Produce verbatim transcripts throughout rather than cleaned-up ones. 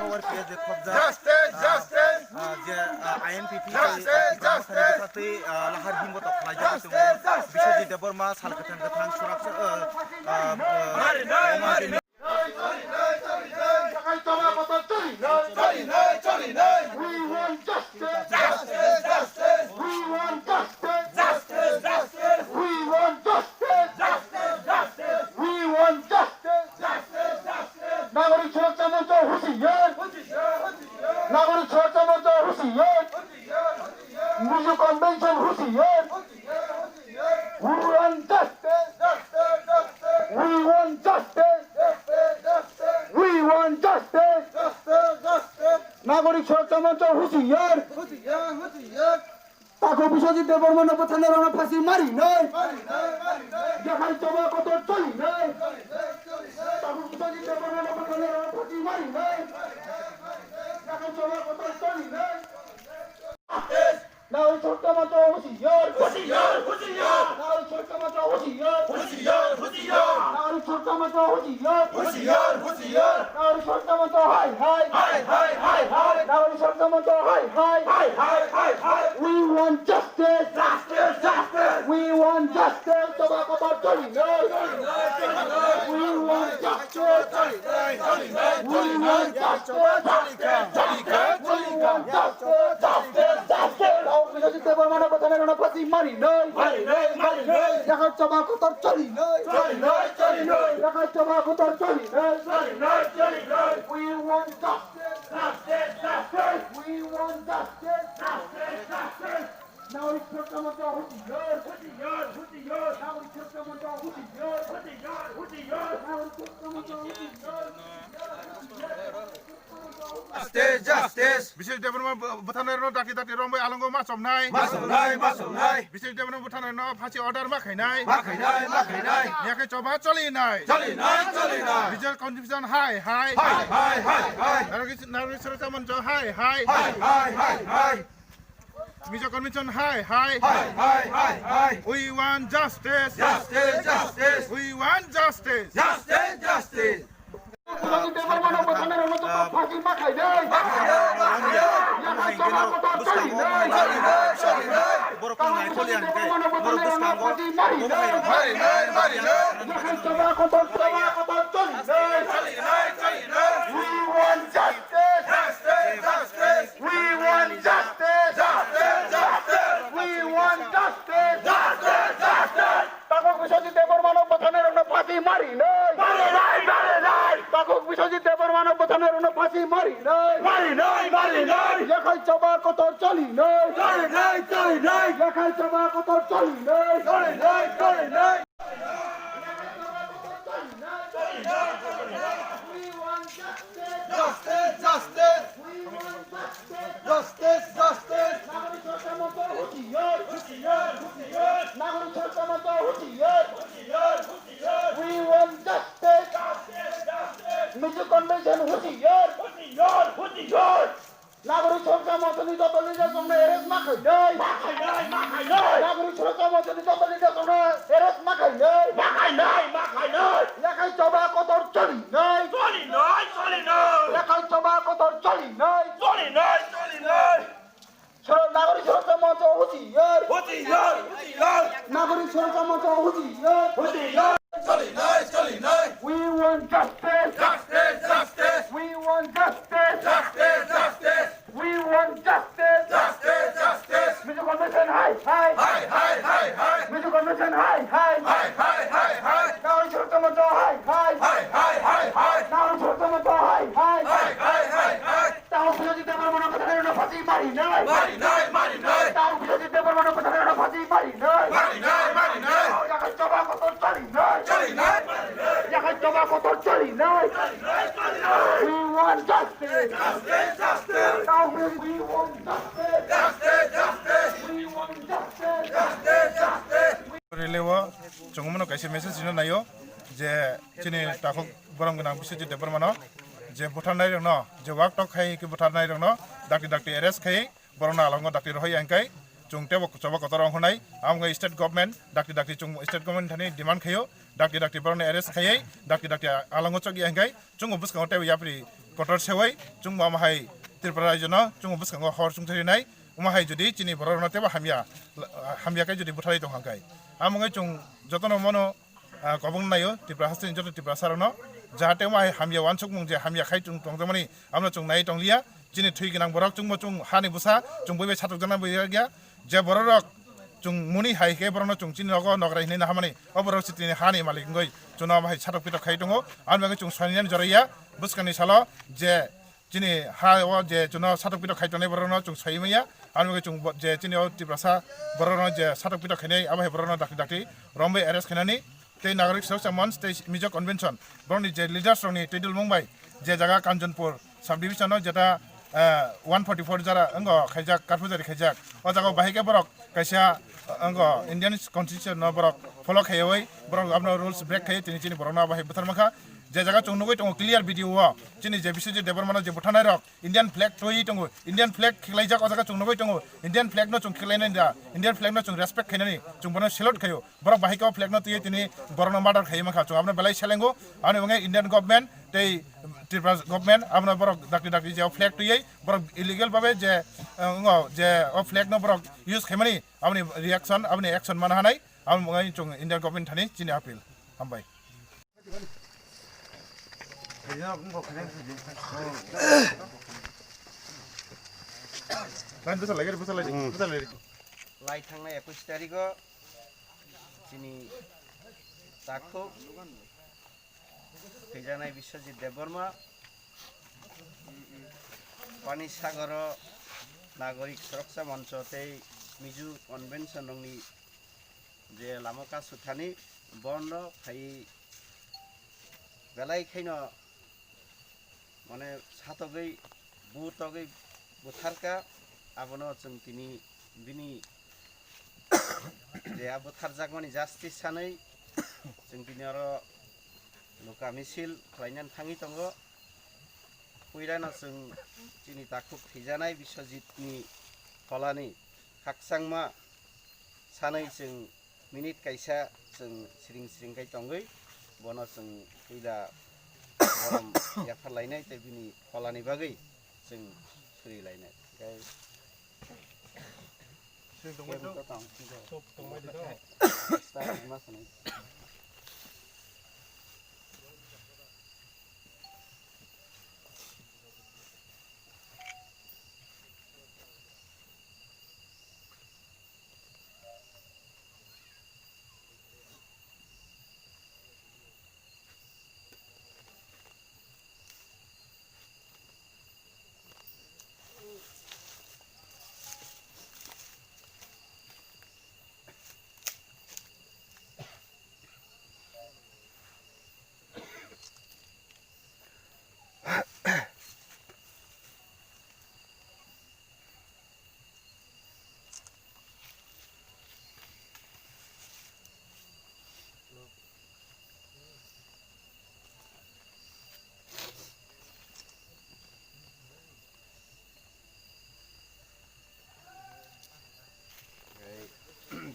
Justice, justice. Ah, je, ah, I N P T Justice, tei, ah, justice. Tei, ah, lahar himbo tok khlaijak Justice, justice. Biswajit Debbarma sal kwthang kwthang surak, ah, ah, ah, Choli nai, choli nai, choli nai. We want justice. Justice, justice. We want justice. Justice, justice. We want justice. Justice, justice. We want justice. Justice, justice. Nagorik Suraksha Moncho hushiyar. Hushiyar, hushiyar. Nagorik Suraksha Moncho hushiyar. Hushiyar, hushiyar. Mizo Convention hushiyar. Hushiyar, hushiyar. We want justice. Justice, justice. We want justice. Justice, justice. We want justice. Justice, justice. Nagorik Suraksha Moncho hushiyar. Hushiyar, hushiyar. Takhuk Biswajit Debbarmano bwtharnairokno phasi marinai. Marinai, marinai. Yakhai choba kotor cholinai. Cholinai, cholinai. Takhuk Biswajit Debbarmano bwtharnairokno phasi marinai. Marinai, marinai. Yakhai choba kotor cholinai. Justice. Nagorik Suraksha Moncho hushiyar. Hushiyar, hushiyar. Nagorik Suraksha Moncho hushiyar. Hushiyar, hushiyar. Nagorik Suraksha Moncho hushiyar. Hushiyar, hushiyar. Nagorik Suraksha Moncho hai, hai. Hai, hai, hai, hai. Nagorik Suraksha Moncho hai, hai. Hai, hai, hai, hai. We want justice. Justice, justice. We want justice. Choba kotor cholinai. Cholinai, cholinai. We want justice. Cholinai, cholinai. We want justice. Cholinai, cholinai. We want justice. Justice, justice. Takhuk Biswajit Debbarmano bwtharnairokno phasi marinai. Marinai, marinai. Yakhai choba kotor cholinai. Cholinai, cholinai. Yakhai choba kotor cholinai. Cholinai, cholinai. We want justice. Justice, justice. We want justice. Justice, justice. Nagorik Suraksha Moncho hushiyar. Hushiyar, hushiyar. Nagorik Suraksha Moncho hushiyar. Hushiyar, hushiyar. Nagorik Suraksha Moncho hushiyar. Justice, justice. Biswajit Debbarma bw-, bwtharnairokno dakti dakti romwi alongo ma chomnai. Ma chomnai, ma chomnai. Biswajit Debbarma bwtharnairokno phasi order ma khainai. Ma khainai, ma khainai. Yakhai choba cholinai. Cholinai, cholinai. Mizo Convention hai, hai. Hai, hai, hai, hai. Nagorik, Nagorik Suraksha Moncho hai, hai. Hai, hai, hai, hai. Mizo Convention hai, hai. Hai, hai, hai, hai. We want justice. Justice, justice. We want justice. Justice, justice. Biswajit Debbarmano bwtharnairokno joto phasi ma khainai. Ma khainai, ma khainai. Yakhai choba kotor cholinai. Borok wng nai choli ang khe. Borok bwskango. Marinai, marinai. Yakhai choba kotor, choba kotor cholinai. Cholinai, cholinai. We want justice. Justice, justice. We want justice. Justice, justice. We want justice. Justice, justice. Takhuk Biswajit Debbarmano bwtharnairokno phasi marinai. Marinai, marinai. Takhuk Biswajit Debbarmano bwtharnairokno phasi marinai. Marinai, marinai. Yakhai choba kotor cholinai. Cholinai, cholinai. Yakhai choba kotor cholinai. Cholinai, cholinai. Justice, justice. Justice, justice. Nagorik Suraksha Moncho hushiyar. Hushiyar, hushiyar. Nagorik Suraksha Moncho hushiyar. Hushiyar, hushiyar. We want justice. Justice, justice. Mizo Convention hushiyar. Hushiyar, hushiyar. Nagorik Suraksha Monchoni joto leader rokno arrest ma khainai. Ma khainai, ma khainai. Nagorik Suraksha Monchoni joto leader rokno arrest ma khainai. Ma khainai, ma khainai. Yakhai choba kotor cholinai. Cholinai, cholinai. Yakhai choba kotor cholinai. Cholinai, cholinai. Sura-, Nagorik Suraksha Moncho hushiyar. Hushiyar, hushiyar. Nagorik Suraksha Moncho hushiyar. Hushiyar. Cholinai, cholinai. We want justice. Justice, justice. We want justice. Justice, justice. We want justice. Justice, justice. Mizo Convention hai, hai. Hai, hai, hai, hai. Mizo Convention hai, hai. Hai, hai, hai, hai. Nagorik Suraksha Moncho hai, hai. Hai, hai, hai, hai. Nagorik Suraksha Moncho hai, hai. Hai, hai, hai, hai. Takhuk Biswajit Debbarmano bwtharnairokno phasi marinai. Marinai, marinai. Takhuk Biswajit Debbarmano bwtharnairokno phasi marinai. Marinai, marinai. Yakhai choba kotor cholinai. Cholinai, marinai. Yakhai choba kotor cholinai. Cholinai, cholinai. We want justice. Justice, justice. Takhuk, we want justice. Justice, justice. We want justice. Justice, justice. Rally o chwng bono kaisa message rina naio je chini takhuk borom gwnang Biswajit Debbarmano je butharnairokno je wak tok khai khe butharnairokno dakti dakti arrest khai borokno alongo dakti rohoi ya hwnkhe chwng teibo choba kotor ongkhornai. Amo wngkha state government dakti dakti chwng state government thani demand khaio dakti dakti borokno arrest khaiwi dakti dakti alango chokya hwnkhe chwngbo bwskango teibo yapri kotor sewi chwngbo omo hai Tripura rajyono chwngbo bwskango hor chwngthai rinai. Omo hai jodi chini borokno teibo hamya, hamya khe jodi butharwi tong hwnkhe, amo wngwi chwng jotono mano, ah, kobong naio Tripura hasteni joto Tiprasarokno, jahate omo hai hamya uansukmung je hamya khai tong-, tongjakmani, abono chwng naiwi tong liya. Chini thwi gwnang borok chwngbo chwng hani bwsa, chwng buibai satokjaknai bo ya, je bororok chwng muni hai khe borokno chwng chini nogo nokrai hinwi naharmani, o borok se tini hani malik wngwi chwngno omo hai satok pitok khai tongo. Aboni bagwi chwng soinani joraiya bwskangni salo je chini ha o je chwngno satok pitok khai tongnai borokno chwng soi manya. Aboni bagwi chwng bo-, je chini o Tiprasa borokno je satok pitok khainai abo hai borokno dakti dakti romwi arrest khainani tei Nagorik Suraksa Manch tei Mizo Convention borokni je leaders rokni twi dulmung bai je jaga Kanchanpur subdivision o jeta, eh, one forty four jara wngkha khaijak, karphu jari khaijak. O jaga o bahai khe borok kaisa, eh, wngkha Indian constitution no borok follow khaiwi borok abono rules break khaiwi tini chini borokno abo hai buthar mankha. Je jaga chwng nugwi tongo clear video o chini je Biswajit Debbarma no je butharnai rok Indian flag twi tongo, Indian flag khiklaijak o jaga chwng nugwi tongo, Indian flag no chwng khiklainani da, Indian flag no chwng respect khainani chwng bono salute khaio. Borok bahai khe o flag no twiwi tini borokno murder khaiwi mankha. Chwng abono belai selengo. Aboni bagwi Indian government tei Tripura government abono borok dakti dakti je o flag twiwi borok illegal babe je, eh, wngkha je o flag no borok use khaimani aboni reaction, aboni action mana hanai. Aboni bagwi chwng Indian government thani chini appeal. Hambai. Lai thangnai ekush tarikh o chini takhuk thwijaknai Biswajit Debbarma, Pani Sagaro Nagorik Suraksa Mancho tei Mizo Convention rokni je lama kasu thani bondo phai belai khaino mane satogwi butogwi butharka, abono chwng tini bini je a butharjakmani justice sanwi chwng tini oro luka misil khlainani thangwi tongo. Puilano chwng chini takhuk thwijanai Biswajitni pholani khakchangma sanwi chwng minute kaisa chwng siring siring kai tongwi bono chwng puila borom yaphar lainai tei bini pholani bagwi chwng suri lainai. Tei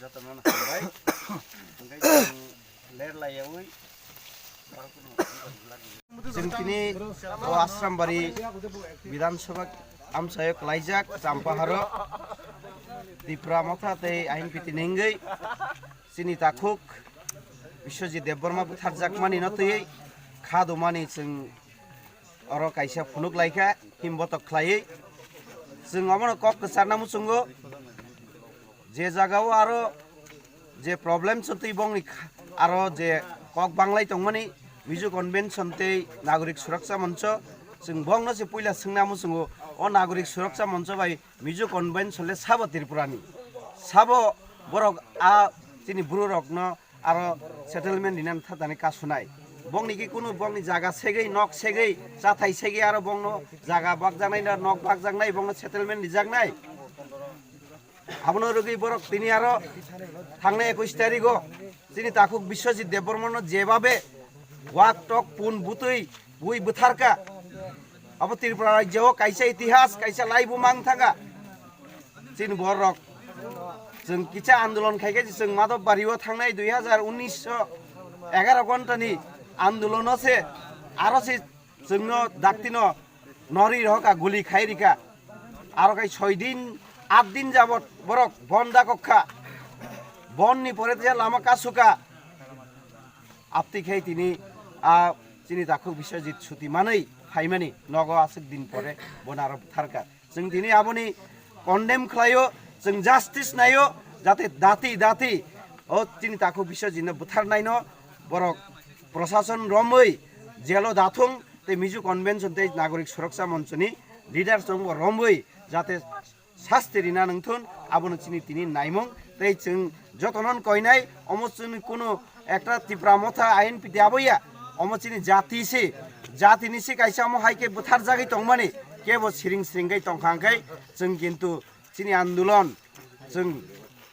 Jotono hambai. Hingke chwng ler laiyawi. Chwng tini o Asrambari Bidhan Sabha amchaio klaijak Champaharo Tipra Motha tei Ain Piti nengwi chini takhuk Biswajit Debbarma butharjakmani no twiwi kha dumani chwng oro kaisa phunuk laikha himbotok khlaiwi. Chwng omono kok kwcharna muchungo. Je jagao aro je problem chwng twi bongni kha-, aro je kok banglai tongmani Mizo Convention tei Nagorik Suraksa Moncho, chwng bongno se puila swngna muchungo, o Nagorik Suraksa Moncho bai Mizo Convention le sabo Tripurani? Sabo borok a chini bru rokno aro settlement rinani thatani kasunai. Bongni ki kunu bongni jaga segwi, nok segwi, chathai segwi aro bongno jaga bakjaknai na nok bakjaknai, bongno settlement rijaknai. Abono rwgwi borok tini aro thangnai ekush tarikh o chini takhuk Biswajit Debbarmano jebabe wak tok pun butwi bui bwtharka. Abo Tripura rajyo o kaisa itihas, kaisa laibu mang thangkha. Chini borok chwng kisa andolon khaikhe chwng Madhobbario thangnai dui hazar unis o Egaroh ghontani andolono se aro se chwngno daktino nori rohoka, guli khai rika. Aro khai soi din, at din jabot borok bon dakok kha. Bonni pore teisa lama kasuka. Apti khai tini a chini takhuk Biswajit suti manwi phaimani nogo aswk din pore bono aro butharka. Chwng tini aboni condemn khlaio, chwng justice naio, jate dati dati o chini takhuk Biswajitno butharnaino borok prosason romwi jelo dathung tei Mizo Convention tei Nagorik Suraksa Monchoni leaders rokbo romwi jate sasti rina nangthun, abono chini tini naimung. Tei chwng jotono koinai, omo chini kunu ekta Tipra Motha I N P T aboya, omo chini jati se, jatini se kaisa omo hai khe butharjagwi tongmani, kebo siring siring khai tongkha hwnkhe chwng kintu chini andolon chwng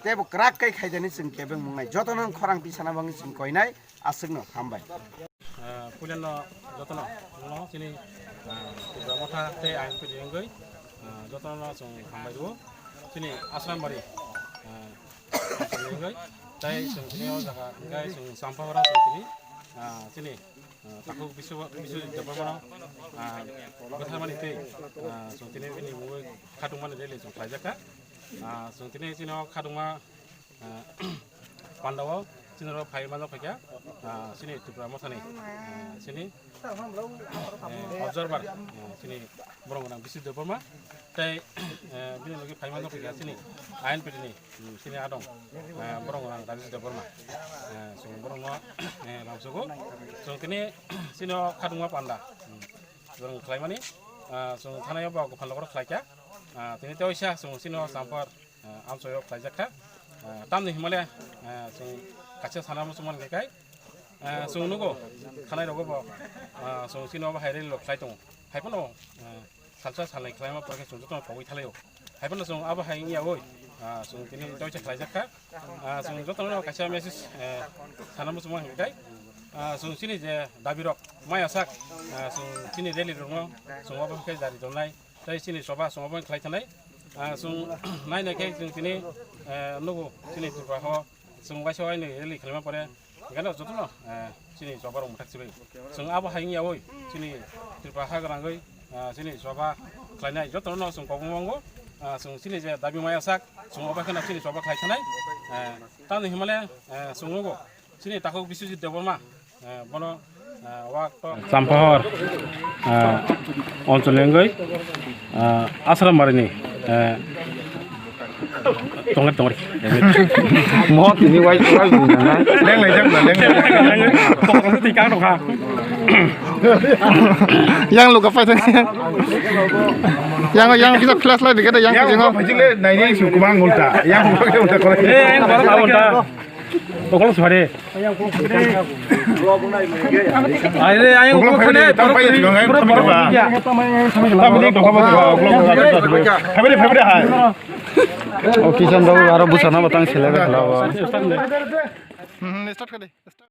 tebo kwrak khai khaidani chwng kebeng mungnai. Jotono khorang tisana bagwi chwng koinai, aswkno hambai. Ah, puilano jotono, jotono chini, ah, Tipra Motha tei I N P T wngwi, ah, jotono chwng hambai rwo. Chini Asrambari, ah, wngwi, tei chwng chini o jaga hwnkhe chwng Champahora chwng chini, ah, chini, ah, takhuk Biswa-, Biswajit Debbarmano, ah, bwtharmani tei, ah, chwng chini bini mungwi khatungmani rally chwng khlaijakha. Ah, chwng chini chini o khatungma ah, pandao chini oro phai manjak phaikha, ah, chini Tipra Mothani, ah, chini, eh, observer, eh, chini borong gwnang Biswajit Debbarma, tei, eh, bini logi phai manjak phaikha chini I N P T ni, hmm, chini adong, eh, borong gwnang Rajesh Debbarma, eh, chwng borokno, eh, lamsogo, chwng tini chini o khatungma panda, hmm, borong khlaimani, ah, chwng thanai o bo Gopal Nagar khlaikha, ah, tini tei oisa chwng chini o Champar, ah, amchoi o khlaijak kha. Ah, tamni himale, ah, chwng kaisa sana muchungmani khe kai, ah, chwng nugo, thanai rogo bo, ah, chwng chini obo hai rally rok khlai tongo. Hai phano, ah, salsa salnai khlaima pore khe chwng jotono pogwi thalaio. Hai phano chwng abo hai wngya oi, ah, chwng tini toisa khlaijak kha. Ah, chwng jotono kaisa message, eh, sana muchungmani khe kai, ah, chwng chini je dabi rok maya sak, ah, chwng chini rally rokno chwng obo khe jari tongnai. Tei chini choba chwng obo khlai thanai. Ah, chwng nai nai khe chwng tini, eh, nugo chini Tripura o chwng waisa wainwi rally khlaima pore, gana jotono, eh, chini choba rok mwthak sibai. Chwng abo hai wngya oi chini Tripura ha gwnangwi, ah, chini choba khlainai jotono chwng kok mwngo. Ah, chwng chini je dabi maya sak chwng obo kheno chini choba khlai thanai. Eh, tamni himale, eh, chwng nugo. Chini takhuk Biswajit Debbarma, eh, bono, eh, wak to. Champahor, eh, onchol wngwi, eh, Asram barini, eh, tongri tongri. Mo tini wai wai bini na. Leng lai jak na, leng lai jak. Tong tong ti kang tong kha. Yang luka pai thang. Yang, yang kita flash light dikit yang kajing ho. Yang pajile nai ni su kubang ulta. Yang ulta kore. Eh, yang baru tahu ulta. Tokol suare. Aire, ayang uklok khane, tam pai, pura, pura, pura, pura. Tam ni dokha ba, uklok, uklok. Family, family hai. O Kishan babu aro busana batang sele ba khala ba. Hmm, start kar de.